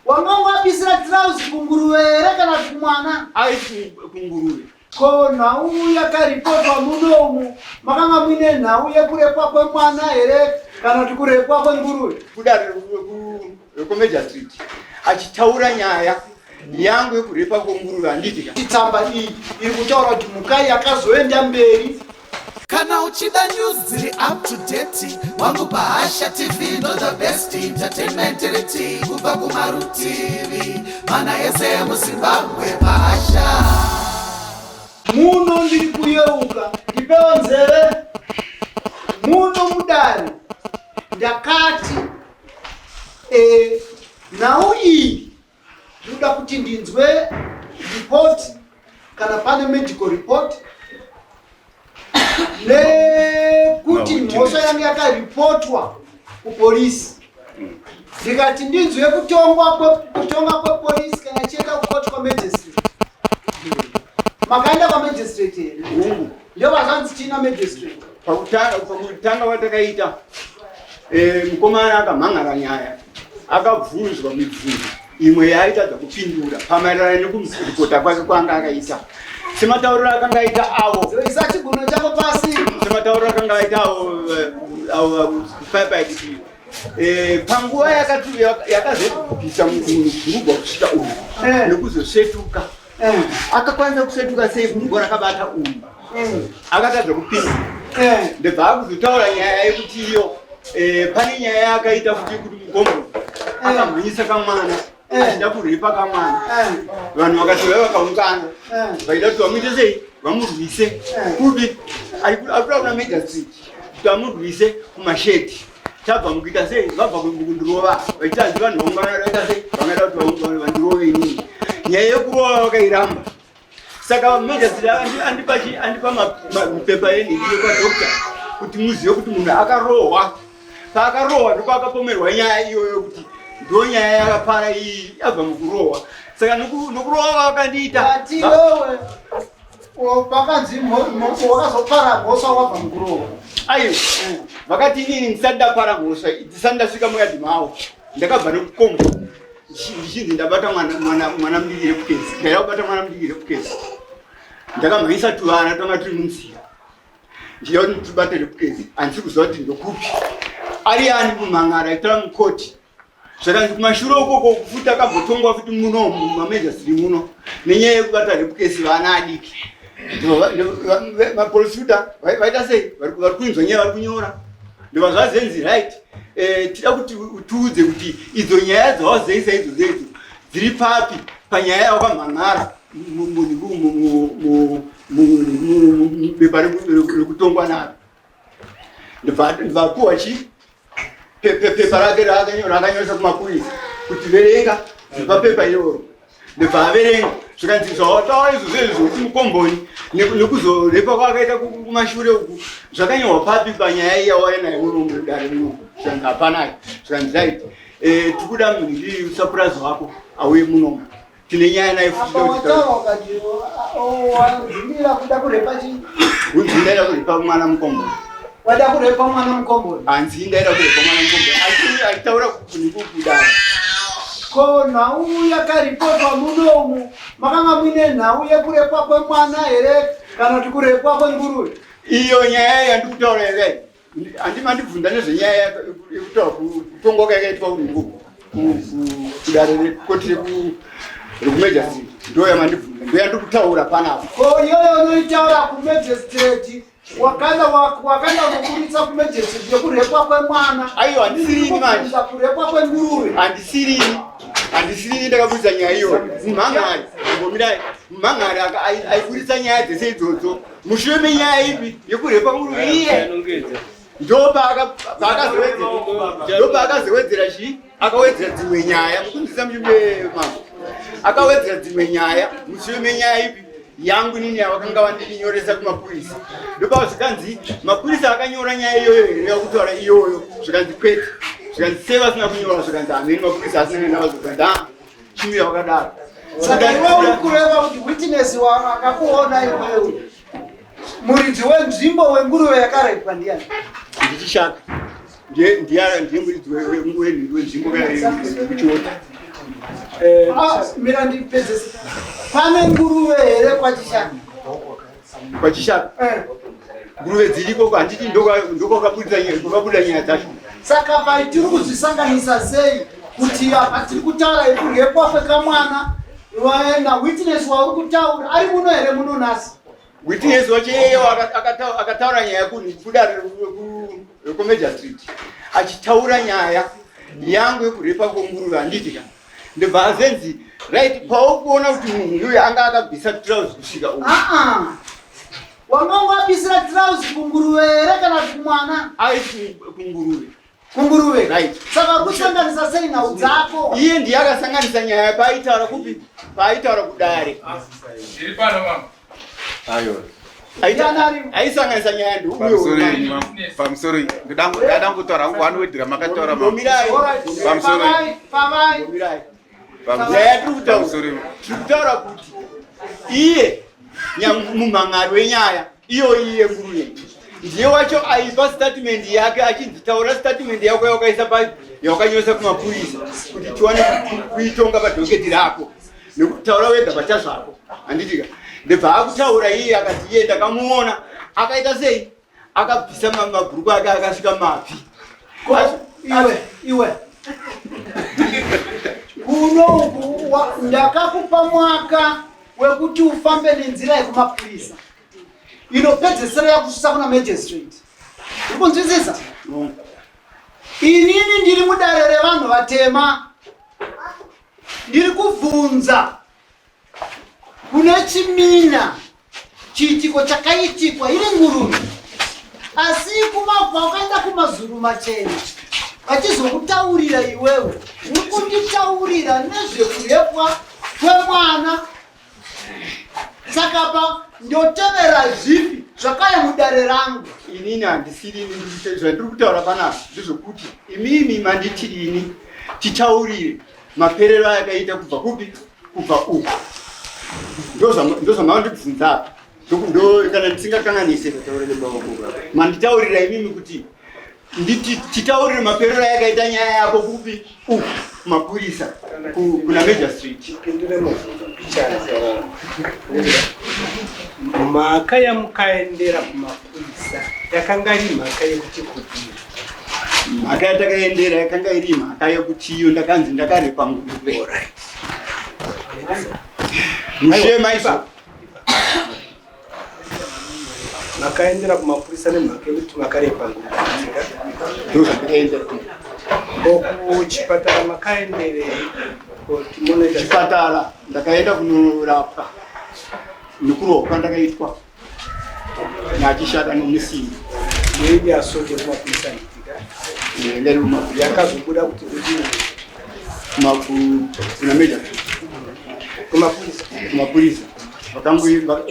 Wanga wapisira tirauzi kunguruve here kana kuti kumwana? Aiti kunguruve. Ko nhau yakaripotwa muno umu makanga muine nhau yekurepwa kwemwana here kana kuti kurepwa kwenguruve? Kudare rekuMajor Street achitaura nyaya yangu yekurepa kwenguruve handiti ka? Tsamba iyi iri kutaura kuti mhuka iyi yakazoenda mberi. Kana uchida news dziri up to date wangu paHasha TV ndo the best entertainment riti kubva kumarutivi mana ese emuZimbabwe paHasha. Muno ndiri kuyeuka, ndipewo nzeve. Muno mudare ndakati nhau iyi ndinoda kuti ndinzwe report kana pane medical report nekuti mhosva yange yakaripotwa kupolisi, ndikati ndinzwe kutonga kwepolisi kana chienda kukoti kwamagistrate. Makaenda kwamagistrate here? Hungu. Ndovazvanzi china magistrate? Pakutanga watakaita, mukomana akamhan'ara nyaya, akabvunzwa mibvunzo imwe yaaitadza kupindura pamaererano nekuripota kwake kwaanga akaita, sematauriro akanga aita avo. Isa chigunwe chako pasi. Sematauriro akanga aita avo paipai kuti panguva yakazobvisa mubhurugwa kusvika uyu nekuzosvetuka, akakwanisa kusvetuka sei bhurugwa rakabata uyu? Akatadza kupinda. Ndobva akuzotaura nyaya yekuti iyo pane nyaya yaakaita futi yekuti mugombo akamhanyisa kamwana achida kurepa kamwana. Vanhu vakati vai vakaungana vaida kuti vamuite sei, vamurwise kupi? Akuda kuna magistrate kuti vamurwise kumashedi. Tabva mukuita sei, vabva kundirova vachiti hanzi vanhu vaungana vaita sei, vangada kuti vandirove inini. Nyaya yekurova vakairamba. Saka magistrate andipa mapepa enhingi kwadoctor kuti muzive kuti munhu akarohwa. Paakarohwa ndipo akapomerwa nyaya iyoyo kuti ndo nyaya yakapara iyi yabva mukurohwa. Saka nokurohwa vakandiita. Ati iwewe pakanzi wakazopara mhosva wabva mukurohwa? Aiwa, vakati inini ndisati ndapara mhosva, ndisati ndasvika muyadhi mavo, ndakabva nekukombo ndichinzi ndabata mwana mudiki rape case. Ndaida kubata mwana mudiki rape case. Ndakamhanyisa tuvana twanga turi munzira ndichida kuti ndibate rape case. Handisi kuziva kuti ndokupi ari ani kumhan'ara aitora mukoti. Zvakanzi kumashure ukoko futi akambotongwa futi muno mumamajastiri muno nenyaya yekubata rape case vana adiki. Maprofita vaita sei, vari kuinzwa nyaya, vari kunyora, ndobva zvazenzi right, tida kuti utiudze kuti idzo nyaya dzawazeisa idzodzo idzo dziri papi panyaya yawakamhan'ara mubepa rekutongwa naro. Ndobva chi pepa rake raakanyoresa kumapurisa kuti verenga papepa iroro. Ndobva averenga, zvikanzi zvawataura izvozvo izvo zvokuti mukomboni nekuzorepa kwaakaita kumashure uku zvakanyorwa papi panyaya iya wauya nayo muno mudare muno? Zvikanzi hapanayo. Zvikanzi right, tikuda munhu surprise wako auye munomu, tine nyaya naye. Apa wataura ukati wadzimira kuda kurepa chii? Unzi ndaida kurepa mwana mukomboni. Wada kurepa mwana mukomboni? Hanzi ndaida kurepa mwana mukomboni achitaura kudaro. Ko nhau yakaripotwa muno umu makanga muine nhau yekurepwa kwemwana here kana kuti kurepwa kwenguruve? Iyo nyaya yandikutaura here? Handimandibvunza nezvenyaya yekutaura kutongwa kwakaitwa kungu kudare rekoti rekumagistrate, ndo yamandibvunza, ndo yandikutaura panapa. Ko iyoyo unoitaura kumagistrate, wakanda kuburitsa kumagistrate yekurepwa kwemwana? Aiwa, handisirini manje. Kurepwa kwenguruve. Handisirini ndakaburitsa nyaya iyoyo. Mumhangari, mbomirai, mumhangari aiburitsa nyaya dzese idzodzo mushure menyaya ipi yekurepa nguruve iye, ndo paakazowedzera chii, akawedzera dzimwe nyaya. Mukunzisa muchimbe mambo, akawedzera dzimwe nyaya mushure menyaya ipi yangu nini yavakanga vandinyoresa kumapurisa. Ndopa zvikanzi mapurisa akanyora nyaya iyoyo here yakutaura iyoyo? Zvikanzi kwete. Zvikanzi sei vasina kunyora? Zvikanzi hameni, mapurisa asina navazo. Zvikanzi a chimira wakadaro. Saka iwe uri kureva kuti witness akakuona iwewe, muridzi wenzvimbo wenguruve yakarepwa ndiani? Ndichishaka, ndiye muridzi wenzvimbo yekuchiota. Eh, Ah, mira ndipedzese. Pane nguruve here kwaChishanu? KwaChishanu Eh. nguruve dziriko, handiti ndokwakabuda nyaya dzacho? Saka pai tiri kuzvisanganisa sei kuti apa tiri kutaura yekurepwa kwekamwana na witness wauri kutaura ari muno here muno nhasi? Witness wacho iyeye akataura nyaya kudare rekuMajor Street, achitaura nyaya yangu yekurepa kwenguruve, handiti ka? Ndobva azenzi, right, paukuona kuti munhu uyu anga akabvisa trouse kusvika uku. Aa, wanga wabisira tirauzi kunguruve here kana kuti kumwana? Aiti kunguruve. Kunguruve. Right. Saka uri kusanganisa sei nhau dzako? Iye ndiye akasanganisa nyaya paaitaura kupi? Paaitaura kudare. Ndiri pano, mama. Aiwa. Aisanganisa nyaya. Pamusoro Ndiuyo. yenyu, pamusoro, ndada kutaura hangu wanowedhera makataura mambo. Ndomirai. Alright. Pamusoro. Pavai, pavai. Ndomirai. Pamusoro. Nyaya yatiri kutaura, Pamusoro yenyu. tiri kutaura kuti iye mumhan'ari wenyaya iyoyi yenguruve ndiye wacho aipa statement yake, achinzi taura statement yako yawakaisa yawakanyoresa kumapurisa kuti tiwane kuitonga padocket rako, nekutaura wega pachazvako, handitika? Ndobva akutaura iye, akati iye ndakamuona akaita sei, akabvisa mabhuruku ake akasvika mapi. Ko, iwe, iwe, kuno uku ndakakupa mwaka wekuti ufambe nenzira yekumapurisa inopedzesera yakusvitsa kuna magistrate. Uri kunzwisisa? Inini ndiri mudare revanhu vatema, ndiri kubvunza kune chimina chiitiko chakaitikwa iri nguruve, asi kumabva ukaenda kumazuru machena vachizokutaurira, iwewe uri kunditaurira nezvekurepwa kwemwana. Saka pa ndotevera zvipi zvakaya mudare rangu? Inini handisiri ini zvandiri kutaura panapa ndezvekuti imimi manditi ini titaurire maperero ayakaita kubva kupi, kubva uku. Ndozvamandibvunza apa. Kana ndisingakanganise, manditaurira imimi kuti nditi titaurire maperero ayakaita nyaya yako kupi, uku kumapurisa, kuna Major Street. Pindure mubvunzo mbichana. Mhaka yamukaendera kumapurisa yakanga iri mhaka yekuti kudii? Mhaka yatakaendera yakanga iri mhaka yekuti iyo ndakanzi ndakarepa nguruve. Mushe maiso. Makaendera kumapurisa nemhaka yekuti makarepa nguruve. Ndozvatakaendera. Ko kuchipatara makaenderei kuti munoita? Chipatara ndakaenda kunorapwa nekurohwa kwandakaitwa nachishaka nomusimbi. Yeidi assault yekumapurisa, nditika? Ndari kumapurisa. Yakazobuda kuti kudii? Kuna Major. Kumapurisa. Kumapurisa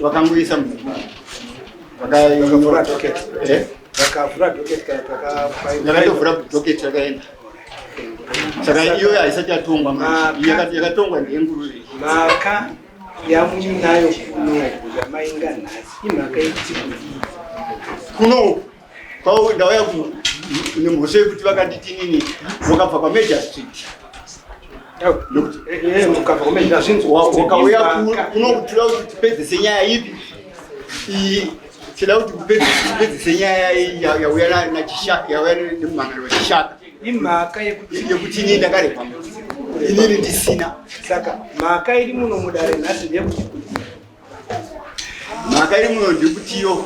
vakangoisa mubhuku. Vakavhura docket? Eh? Vakavhura docket kana takafaira? Ndakatovhura docket, yakaenda. Saka iyoyo haisati yatongwa manje. Iyi yakatongwa ndenguruve. Mhaka yamuinayo kunoku yamainga nhasi imhaka yekuti kudii? Kuno kwau ndauya nemhosva yekuti vakanditi nini wakabva kwaMajor Street. Mukabva kumajor, zvinzwa. Wakauya kuno kutira kuti tipedzese nyaya ipi iyi, tida kuti tipedzese nyaya iyi yauya yauya nemumhangano wechishaka. Imhaka yekuti Yekuti inini ndakarepa, inini ndisina. Saka mhaka iri muno mudare nhasi ndeyekuti kudii? Mhaka iri muno ndekutiyo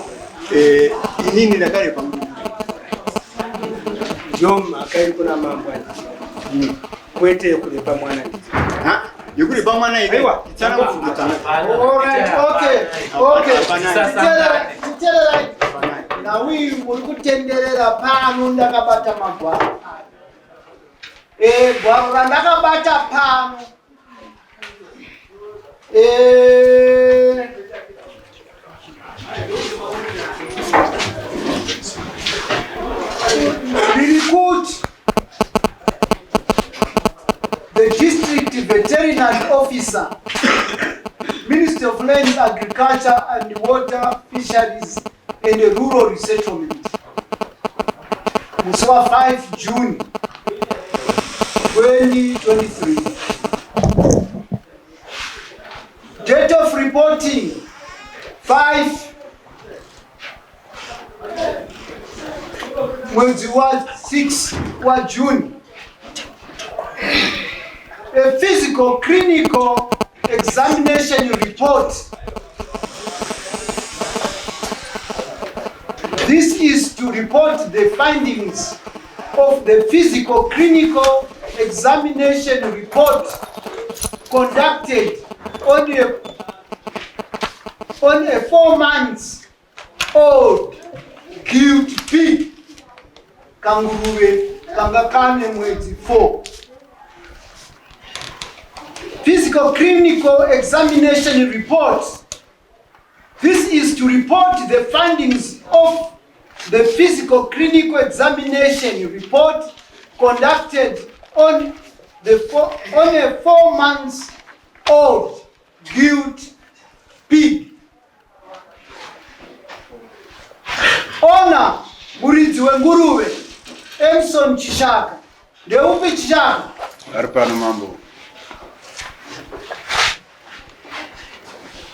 inini ndakarepa nguruve. Ndiyo mhaka iri kuna mambo, anditi? Kwete yekurepa mwana, nditi? Ha? Yekurepa mwana ine Aiwa. tsana tsana. Alright, okay. Hapana. Titererai. Nhau iyi muri kutenderera pano, ndakabata magwaro. Gwaro randakabata pano, riri kuti the district veterinary officer, Ministry of Land, Agriculture and Water Fisheries and Rural Resettlement, musi wa 5 June 2023. 26 waJune, a physical clinical examination report. This is to report the findings of the physical clinical examination report conducted on a 4 months old gilt pig, kanguruve kanga kane mwedzi 4. Physical clinical examination report. This is to report the findings of the physical clinical examination report conducted on a 4 months old gilt pig. Owner, muridzi wenguruve, Emson Chishaka. Ndeupi Chishaka? Ari pano, mambo.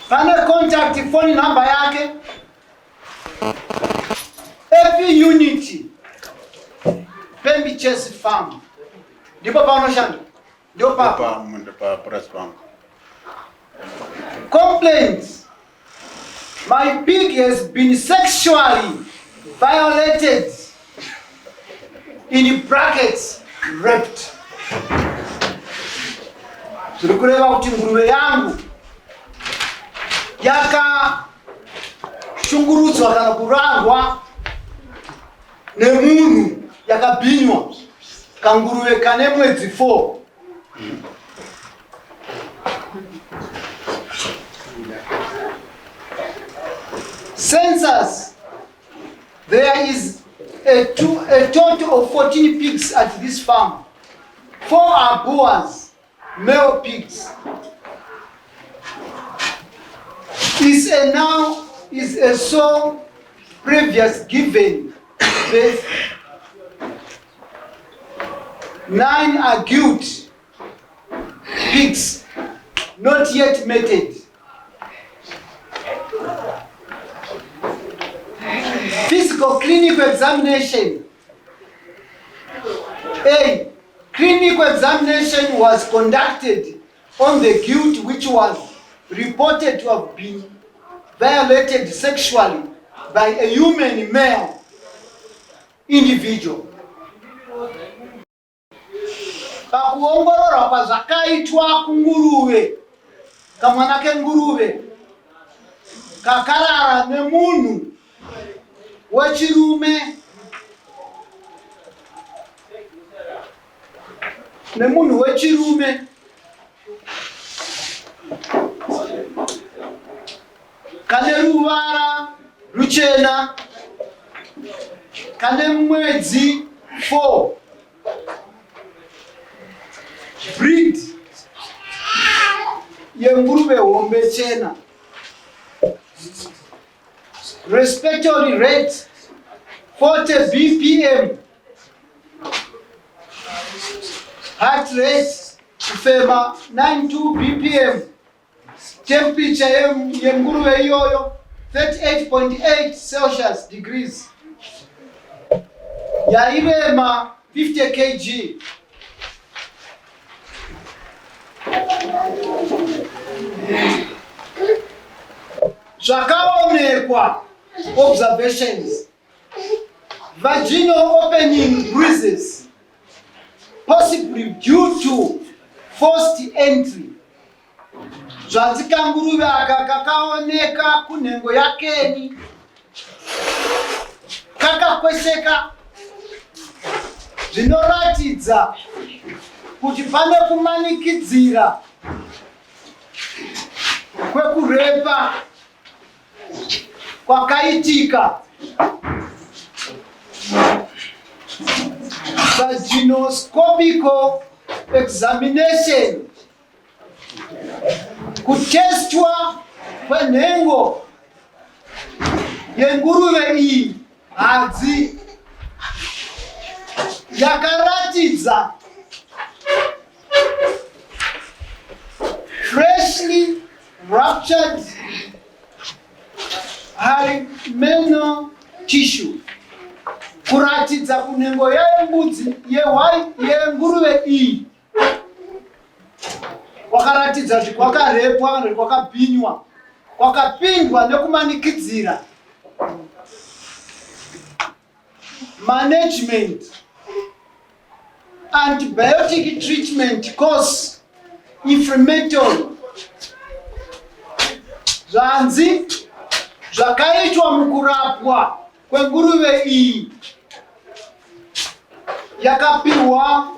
Pane contact phone number yake, Epi Unity Pembi Chase Farm, ndipo paunoshanda, ndipo pa Papurasi pangu. Complaints: my pig has been sexually violated, in brackets raped. Zviri kureva kuti nguruve yangu yakashungurudzwa kana kurarwa nemunhu, yakabhinywa, kanguruve kane mwedzi 4. Census: there is a total of 14 pigs at this farm. Four are boars, male pigs. Is a now is a so previous given birth. Nine are gilt pigs, not yet mated. Physical clinical examination. A clinical examination was conducted on the gilt which was reported to have been violated sexually by a human male individual. Pakuongororwa kwazvakaitwa kunguruve, kamwana kenguruve kakarara nemunhu wechirume, nemunhu wechirume kane ruvara ruchena, kane mwedzi 4, breed yenguruve hombe chena, respiratory rate 40 bpm, heart rate, kufema, 92 bpm, temperature yenguruve iyoyo 38.8 Celsius degrees, yairema 50 kg. Zvakaonekwa, observations: vaginal opening bruises, possibly due to forced entry. Zvanzi kanguruve aka kakaoneka kunhengo yakeni kakakwesheka, zvinoratidza kuti pane kumanikidzira kwekurepa kwakaitika. Vaginoscopical examination, kutestwa kwenhengo yenguruve iyi hadzi, yakaratidza freshly ruptured hymenal tissue. Kuratidza kunhengo yembudzi yehwai yenguruve iyi kwakaratidza kuti kwakarepwa kana kuti kwakabhinywa, kwakapindwa nekumanikidzira. Management antibiotic treatment course inflammatory zvanzi zvakaitwa mukurapwa kwenguruve iyi yakapihwa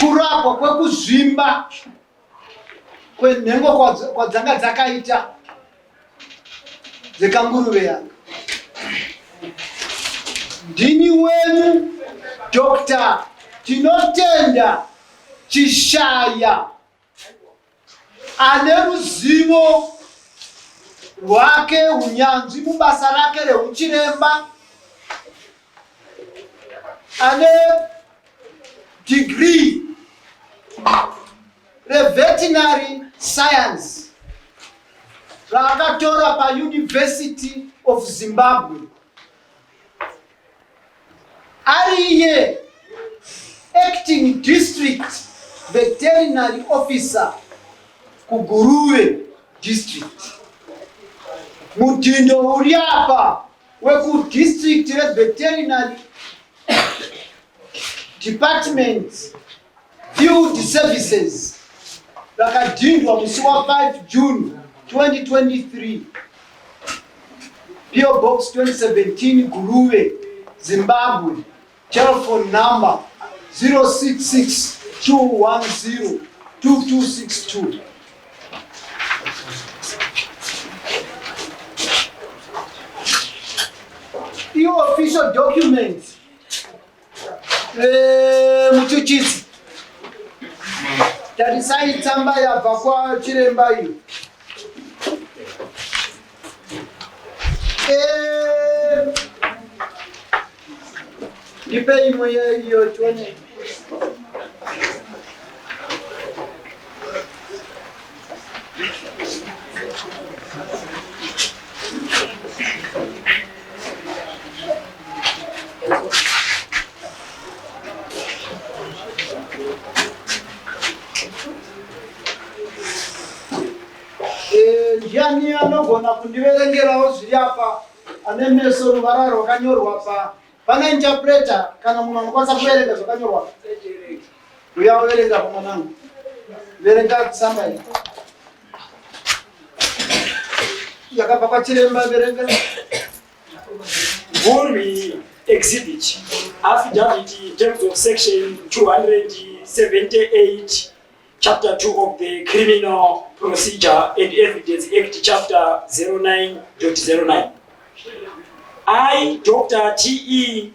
kurapwa kwekuzvimba kwenhengo kwadzanga dzakaita dzekanguruve yanga. Ndini wenyu Dr. Tinotenda Chishaya ane ruzivo rwake unyanzvi mubasa rake reuchiremba ane degree reveterinary science raakatora paUniversity of Zimbabwe ari iye acting district veterinary officer kuGuruve district. Mudhindo uri apa wekudistrict reveterinary department field services rakadhindwa musi wa5 June 2023 PO Box 2017 Guruve, Zimbabwe. Telephone number 066 210 2262. Iyo official document eh, muchuchisi tarisai tsamba yabva kwachiremba iyo eh, ndipe imwe iyo tione. Eh, ndiani anogona kundiverengerawo zviri apa ane meso ruvara rwakanyorwa pa pana interpreter kana munhu anokwanisa kuverenga zvakanyorwa uya uverenga pamwanangu verenga tsamba iyi yakabva kwachiremba verenga Vurwi exhibit affidavit in terms of section 278 chapter 2 of the Criminal Procedure and Evidence Act chapter 09.09. I, Dr. T.E.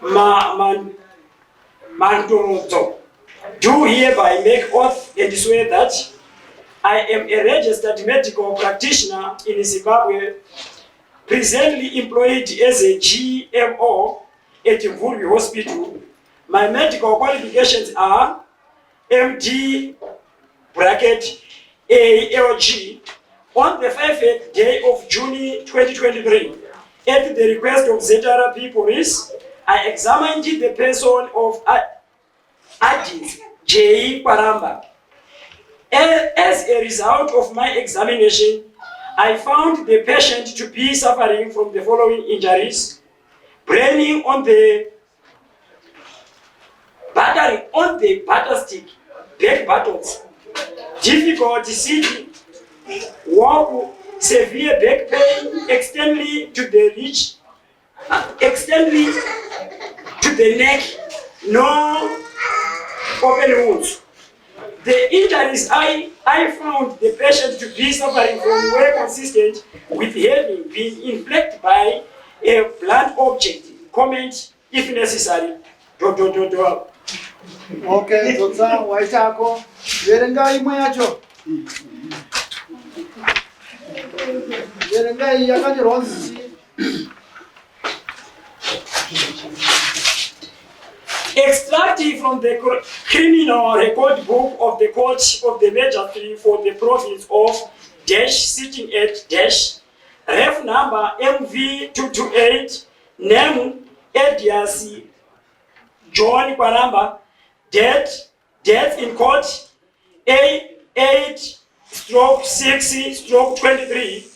Ma, Ma, Mandorodzo, do hereby make oath and swear that I am a registered medical practitioner in Zimbabwe, presently employed as a GMO at Mvurwi Hospital. My medical qualifications are MD bracket ALG on the 5th day of June 2023. At the request of ZRP Police, I examined the person of Adins J. Kwaramba. As a result of my examination, I found the patient to be suffering from the following injuries: braining on the battering on the butter stick, back buttocks, difficult sitting, walk, severe back pain externally to the reach, externally to the neck, no open wounds. The injuries I found the patient to be suffering from were consistent with having been inflicted by a blunt object. Comment if necessary. Dot, dot, dot, dot. Okay, dzotsa waitako. Verenga imwe yacho. Verenga iyi yakanyorwa nzi Extract from the criminal record book of the court of the magistrate for the province of dash sitting at dash ref number MV 228 Name Edias John Kwaramba. Date death in court A 8 stroke 6 stroke 23.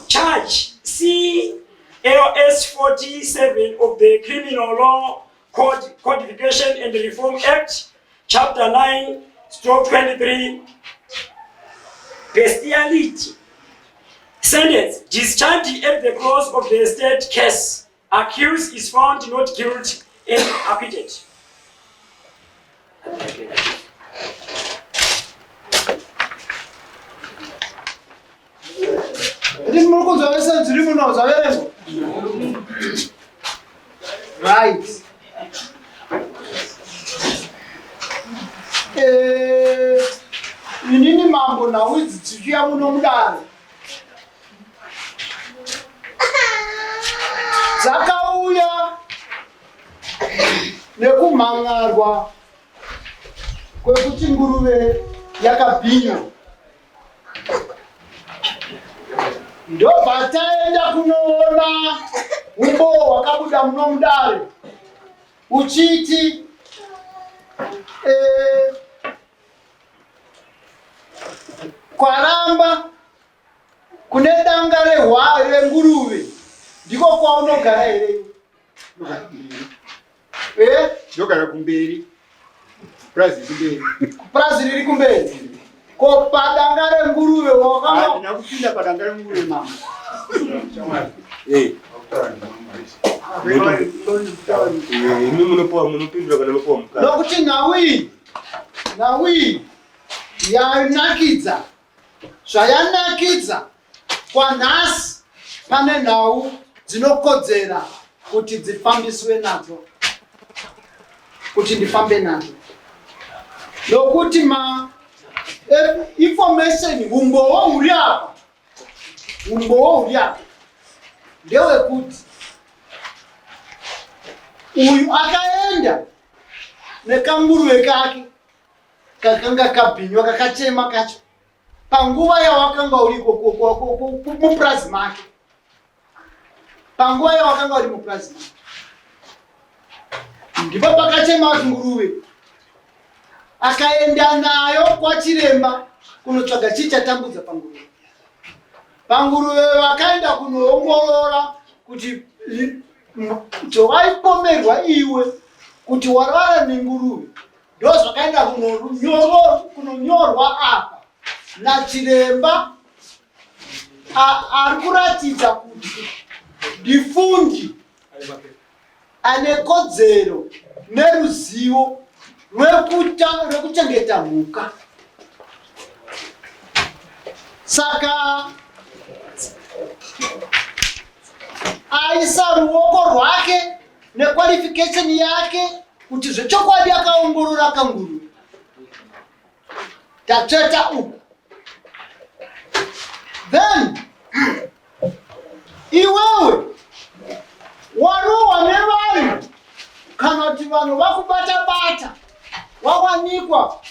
Charge C LS 47 of the Criminal Law Code Codification and Reform Act, Chapter 9 stroke 23. Bestiality. Sentence discharged at the close of the state case. Accused is found not guilty and acquitted. Ndiri muri kunzwa vese dziri muno zvaverengwa. Right. Eh, inini mambo nhau idzi dzichiuya muno mudare dzakauya nekumhan'arwa kwekuti nguruve yakabhinywa ndobva taenda kunoona umbowo hwakabuda muno mudare uchiti eh, kwaramba kune danga renguruve ndiko kwaunogara here Eh? Ndogara kumberi. Purazi kumberi. Purazi riri kumberi. Ko padanga renguruve wakanga Handina kupinda padanga renguruve mama. Eh. Imi munopuwa munopindura kana munopuwa mukana. Nokuti nhau iyi nhau iyi yanakidza Zvayanakidza kwanhasi pane nhau dzinokodzera kuti dzifambiswe nadzo, kuti ndifambe nadzo, nokuti ma information umbowo huri apa, umbowo huri apa ndewekuti uyu akaenda nekanguruve kake kakanga kabhinywa kakachema kacho panguva yawakanga uri mupurazi make panguva yawakanga uri mupurazi make ndipo pakachema nguruve akaenda nayo kwachiremba kunotsvaga chii chatambudza panguruve panguruve vakaenda kunoongorora kuti zvawaipomerwa iwe kuti warara nenguruve Ndozvakaenda kunonyorwa apa nachiremba ari kuratidza kuti ndifundi ane kodzero neruzivo rwekuchengeta mhuka. Saka aisa ruoko rwake nequalification yake kuti zvechokwadi akaongorora kanguru tatsveta uku then iwewe warohwa nevanhu kana kuti vanhu vakubata bata wawanikwa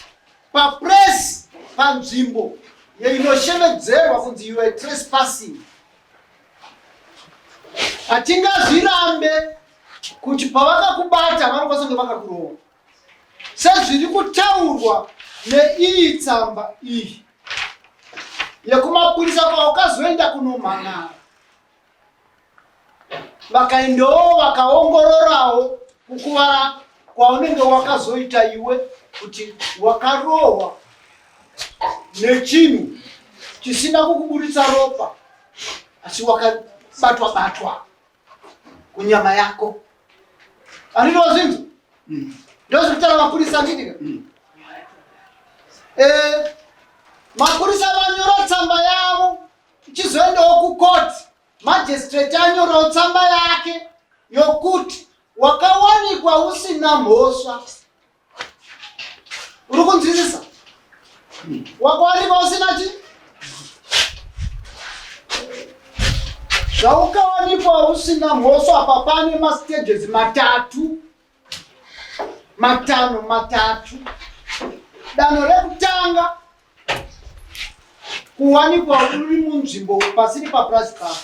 papress panzvimbo yeinoshevedzerwa kunzi you are trespassing Hatingazvirambe kuti pavakakubata vanokwanisa kunge vakakurova sezviri kutaurwa neiyi tsamba iyi yekumapurisa kwaukazoenda kunomhan'ara vakaendawo vakaongororawo kukuvara kwaunenge wakazoita iwe kuti wakarohwa nechinhu chisina kukuburitsa ropa asi wakabatwa batwa kunyama yako anditi wazinzwa mm. ndozvikutaura mapurisa anditika mm. eh, mapurisa vanyora tsamba yavo ichizoendawo kukoti magistrate anyorawo tsamba yake yokuti wakawanikwa usina mhosva Uri kunzwisisa? Wakawanikwa usina chi? Zvaukawanikwa usina mhosva apa pane mastages matatu. Matano matatu. Danho rekutanga kuwanikwa uri munzvimbo pasiri papurazi pako.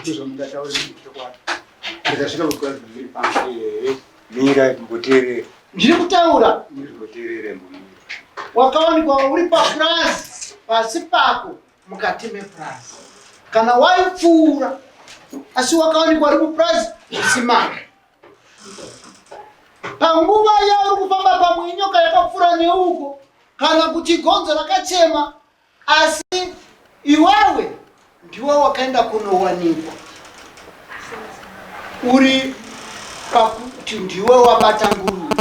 Ndizvo chokwadi. Ndikasvika kupurazi ndiri pangu. Mira mboteerera. Ndiri kutaura. Mboteerera mbomira. Wakawanikwa uri papurazi pasi pako mukati mepurazi. Kana waipfuura asi wakawanikwa uri mupurazi usimako. Panguva yauri kufamba pamwe inyoka yakapfuura neuko kana kuti gonzo rakachema asi iwewe ndiwe wakaenda kunowanikwa uri pakuti ndiwe wabata nguruve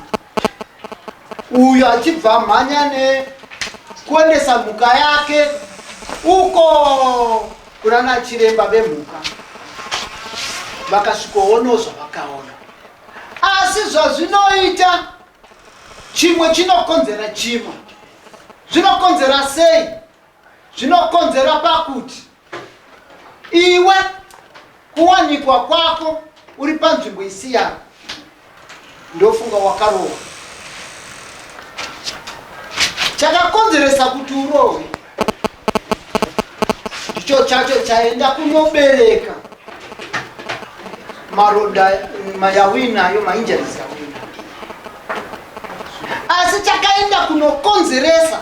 uyo achibva mhanya nekuendesa mhuka yake uko kunana chiremba vemhuka vakasvikoonawo zvavakaona asi zvazvinoita chimwe chinokonzera chimwe zvinokonzera sei zvinokonzera pakuti iwe kuwanikwa kwako uri panzvimbo isi yako ndofunga wakarohwa chakakonzeresa kuti urohwe ndicho chacho chaenda kunobereka maronda yauinayo mainjuries yauinayo asi chakaenda kunokonzeresa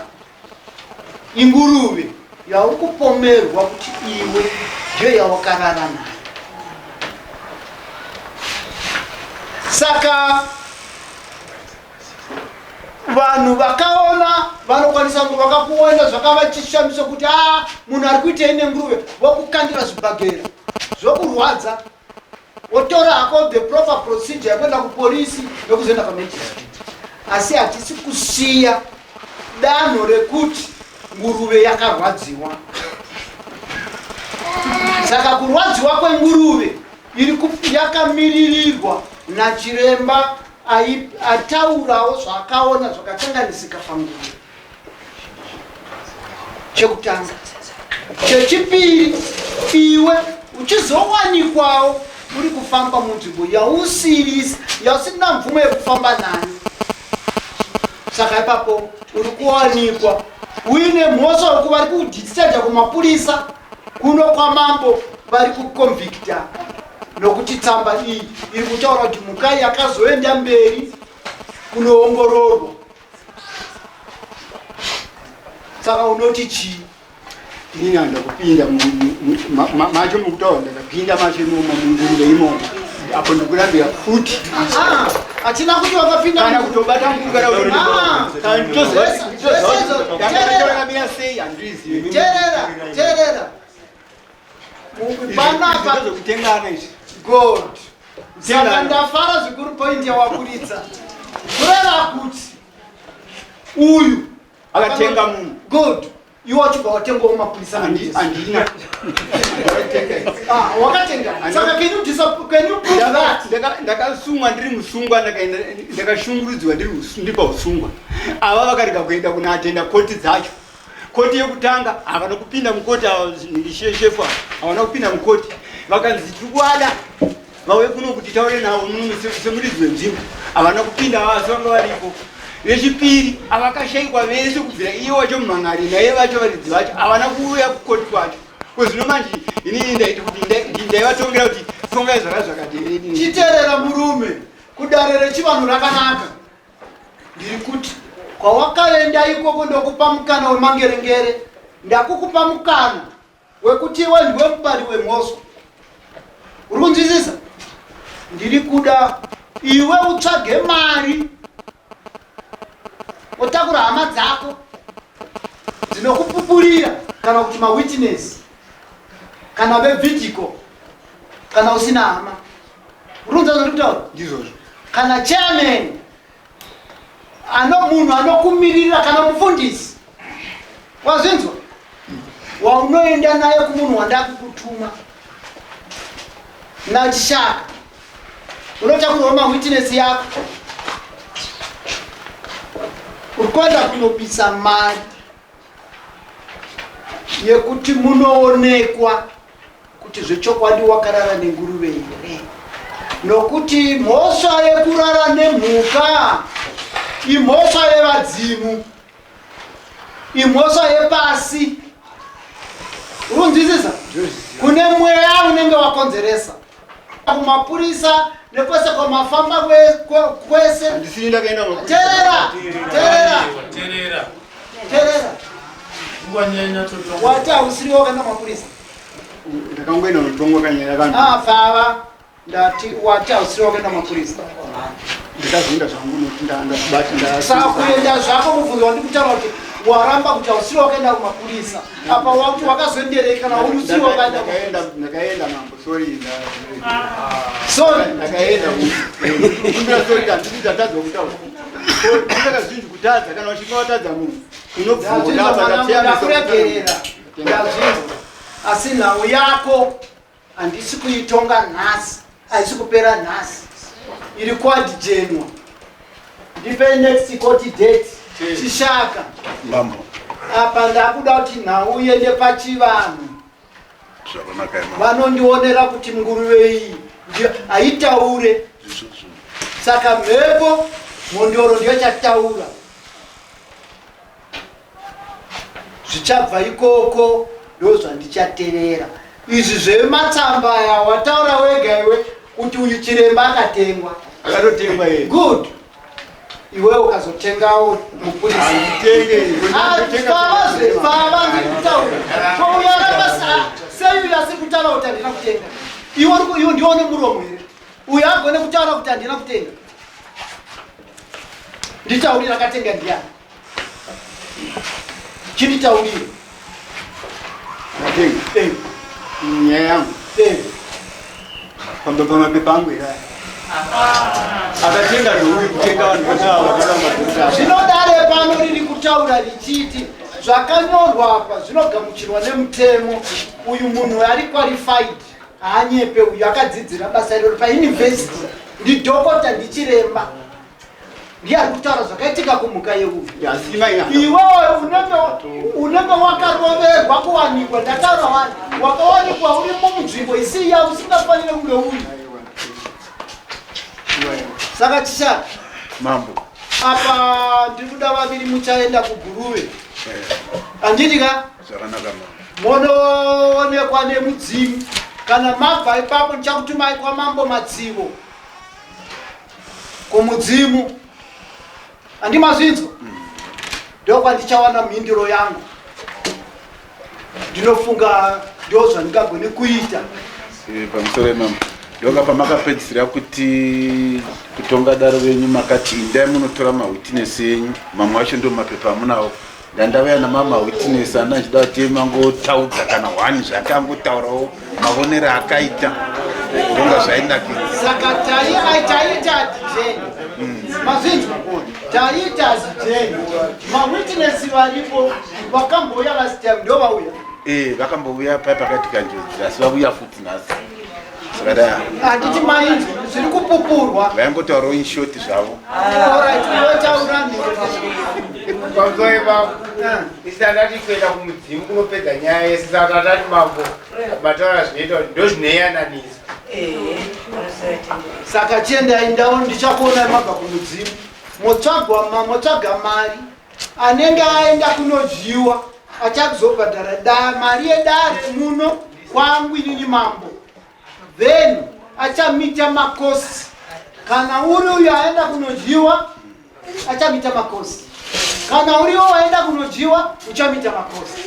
inguruve yauri kupomerwa kuti iwe ndiyo yawakarara nayo saka vanhu vakaona vanokwanisa kunge vakakuona zvakava chishamiso kuti a ah, munhu ari kuitei nenguruve vokukandira zvibhagera zvokurwadza wotora hako the proper procedure yekuenda kupolisi nekuzoenda pamagistrate asi hatisi kusiya danho rekuti nguruve yakarwadziwa saka kurwadziwa kwenguruve iri yakamiririrwa nachiremba ataurawo zvaakaona zvakakanganisika panguva chekutanga chechipiri iwe uchizowanikwawo uri kufamba munzvimbo yausiri yausina mvumo yekufamba nayo saka ipapo uri kuwanikwa uine mhosva yoku vari kudischarja kumapurisa kuno kwamambo vari kuconvicta nokuti tsamba iyi iri kutaura kuti mhuka iyi yakazoenda mberi kunoongororwa saka unoti chii inini handa kupinda macho mukutaura ndakapinda macho imomo munguruve imomo apo ndikurambira futi ah, hatina kuti wakapinda kana kutobata mukuru kana kutoakamira sei handizivi terera terera panapa zvekutengana izvi god saka ndafara zvikuru point yawaburitsa kureva kuti uyu akatenga munhu good iwe wachibva watengwawo mapurisa handina ah, wakatenga saka can you can you prove that ndakasungwa ndiri musungwa ndakashungurudzwa ndiri pausungwa ava vakarega kuenda kuna atenda koti dzacho koti yekutanga havana kupinda mukoti ava shefu havana kupinda mukoti vakanzi tiri kuada vauye kuno kuti taure navo muno semuridzi wenzvimbo havana kupinda asi vanga varipo vechipiri avakashaikwa vese kubvira iye wacho mumhan'ari naiye vacho varidzi vacho havana kuuya kukoti kwacho kozvino manje inini ndaiti kuti ndaivatongera kuti tongai zvaka zvakati chiterera murume kudare rechivanhu rakanaka ndiri kuti kwawakaenda ikoko ndokupa mukana wemangerengere ndakukupa mukana wekuti iwe ndiwe mupari wemhosva uri kunzwisisa ndiri kuda iwe utsvage mari wotakura hama dzako dzinokupupurira kana kuti mawitness kana vevhidhiko kana usina hama uri kunzwa zvandiri kutaura ndizvozvo kana chairman ano munhu anokumiririra kana mufundisi wazvinzwa waunoenda naye kumunhu wandakukutuma nachishaka unotakurwa mawitness yako uri kuenda kunobisa mari yekuti munoonekwa kuti zvechokwadi wakarara nenguruve here nokuti mhosva yekurara nemhuka imhosva yevadzimu imhosva yepasi Uri kunzwisisa? Kune mweya unenge wakonzeresa. Kumapurisa nekwese kwamafamba kwese. Handisini ndakaenda kumapurisa. Terera, terera. Terera. Terera. Wati hausiri wakaenda kumapurisa. Ndakangoenda kunotongwa kanyaya kangu. Ah, pfava. Ndati wati hausiri wakaenda kumapurisa. Ndakazoenda zvangu nokuti ndakubati nda. Saka kuenda zvako mubvunzo wandikutaura kuti waramba kuti hausiri wakaenda kumapurisa. Apa wakuti wakazoenderei kana uri usiri wakaenda Ndakaenda ndakaenda mambo sorry. Sorry. Ndakaenda kumbira sorry handiti ndatadza kutaura. Ndaka zvinji kutadza kana uchinge watadza munhu unobvuma Ndakuregerera. Ndazvinzwa. Asi nhau yako handisi kuitonga nhasi, haisi kupera nhasi. Iri kuadjenwa. Ndipe next court date. Chishaka. Mambo. Apa ndakuda kuti nhau iende pachivanhu. Zvakanaka mambo. Vanondionera kuti nguruve iyi haitaure. Saka mhepo mhondoro ndiyo chataura. Zvichabva ikoko ndozvandichaterera. Izvi zvematsamba aya wataura wega iwe kuti uyu chiremba akatengwa. Akatotengwa iye. Good. Iwe ukazotengawo mupurisa. Handitenge. Pavazve pava ndiri kutaura. Ko uyo aramba sei uyo asiri kutaura kuti handina kutenga. Iwe uri iwe ndione muromo here? Uyo agone kutaura kuti handina kutenga. Nditaurira akatenga ndiyani? Chinditaurire. Akatenga. Eh. Nyaya yangu. Eh. Pamba pamapepa angu here aya? Akatenga ndouyu kutenga vanhu vose ava vakaramba. Zvino dare pano riri kutaura richiti zvakanyorwa apa zvinogamuchirwa nemutemo. Uyu munhu ari qualified haanyepe uyu akadzidzira basa iroro pauniversity ndidhokota ndichiremba. Ndiye ari kutaura zvakaitika kumhuka yeuyu. Iwewe unenge wakaroverwa kuwanikwa, ndataura wani, wakawanikwa uri munzvimbo isiri yavo usingafanire kunge uri. Saka Chishaka Mambo. Apa ndiri kuda vaviri muchaenda kuGuruve. Handiti ka? Zvakanaka mambo. Monoonekwa nemudzimu. Kana mabva ipapo ndichakutumai kwaMambo Madzivo. Kumudzimu. Handimazvinzwa? Ndokwandichawana mhinduro yangu. Ndinofunga ndozvandingagone kuita. Pamusoro imamo ndoka pamakapedzisira kuti kutonga dare renyu makati indai munotora mawitness enyu, mamwe acho ndo mapepa amunawo. Ndandavaya namamawitness ana achida kuti mangotaudza kana one zvakangotaurawo mavonero akaita ndonga zvainakidza. Saka taiita adijeni mazvinzwa, taiita adijeni mawitness varipo vakambouya last time ndo vauya. Vakambouya pai pakaitika njodzi asi vauya futi nhasi. Saka da Handiti mainzwa zviri kupupurwa. Vaingotaurawo in short zvavo. Alright, iwe taura Pamusoro ipapo, isi tandati kuenda kumudzimu kunopedza nyaya yese, saka tandati mambo mataura zvinoita kuti ndozvinoyananisa. Saka chiendai ndau ndichakuonai mabva kumudzimu. Motsvaga mari anenge aenda kunodyiwa achakuzobhadhara mari yedare muno kwangu inini mambo. Then achamita makosi. Kana uri uyo aenda kunodyiwa achamita makosi. Kana uriwo waenda kunodyiwa uchamita makosi.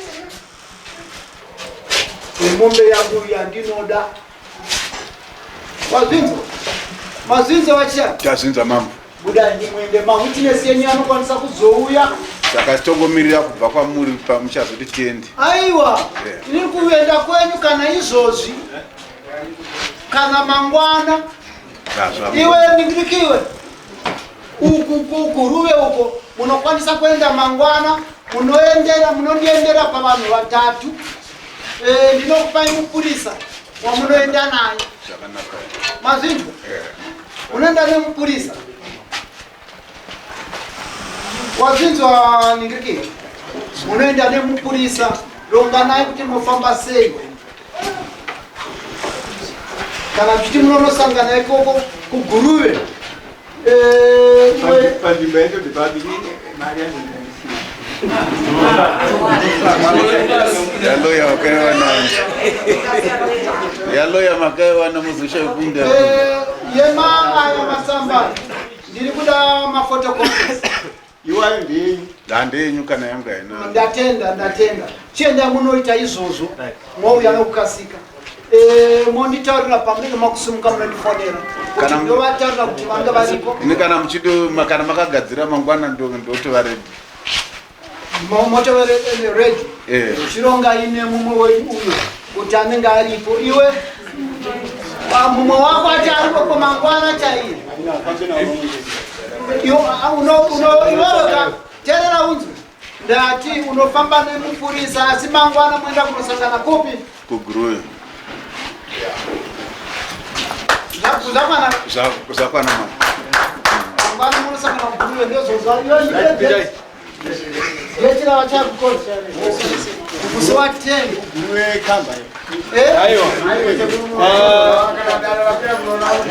Nemombe yangu yandinoda. Wazvinzwa? Mazvinzwa vachiya? Tazvinzwa mambo. Budai ndimwende mawitness yenyu anokwanisa kuzouya. Saka titongomirira kubva kwamuri pamuchazoti tiende. Aiwa, ndiri kuenda kwenyu kana izvozvi kana mangwana. Iwe ndingirikiwe uku kuguruve uko munokwanisa kuenda mangwana, munondiendera pavanhu vatatu. Ndinokupai mupurisa wamunoenda naye. Zvakanaka. Mazvinzwa? Unoenda nemupurisa. Wazvinzwa ningiriki? Munoenda nemupurisa, ronganai kuti munofamba sei. Kana muchiti munonosangana ikoko kuGuruve. Panzvimbo yacho ndepabini mari yacho ndandisina. Yaloya makaiwana. Yaloya makaiwana muzoshaya kupinda. Eh, yema aya masamba ndiri kuda mafotocopies. Iwayo ndeyenyu. Handeyenyu kana yangu haina. Ndatenda, ndatenda. Chienda munoita izvozvo, mouya nokukasika. Eh, monditaurira pamunenge makusimuka, munondifonera kuti ndovataurira kuti vange varipo. Ini kana muchido kana makagadzira mangwana ndotova ready. Motove ready. Eh. Chironga ine mumwe wenyu uyo kuti anenge aripo. Iwe, ah, mumwe wako ati aripo mangwana chaiye. Iwewe ka, teerera unzwe. Ndati unofamba nemupurisa, asi mangwana moenda kunosangana kupi? KuGuruve. Zvakwana? Zvakwana mama. Mangwana munosangana kuGuruve, ndozvozva. Date ravachakukoza musi wa 10. Kamba. Eh? Aiwa.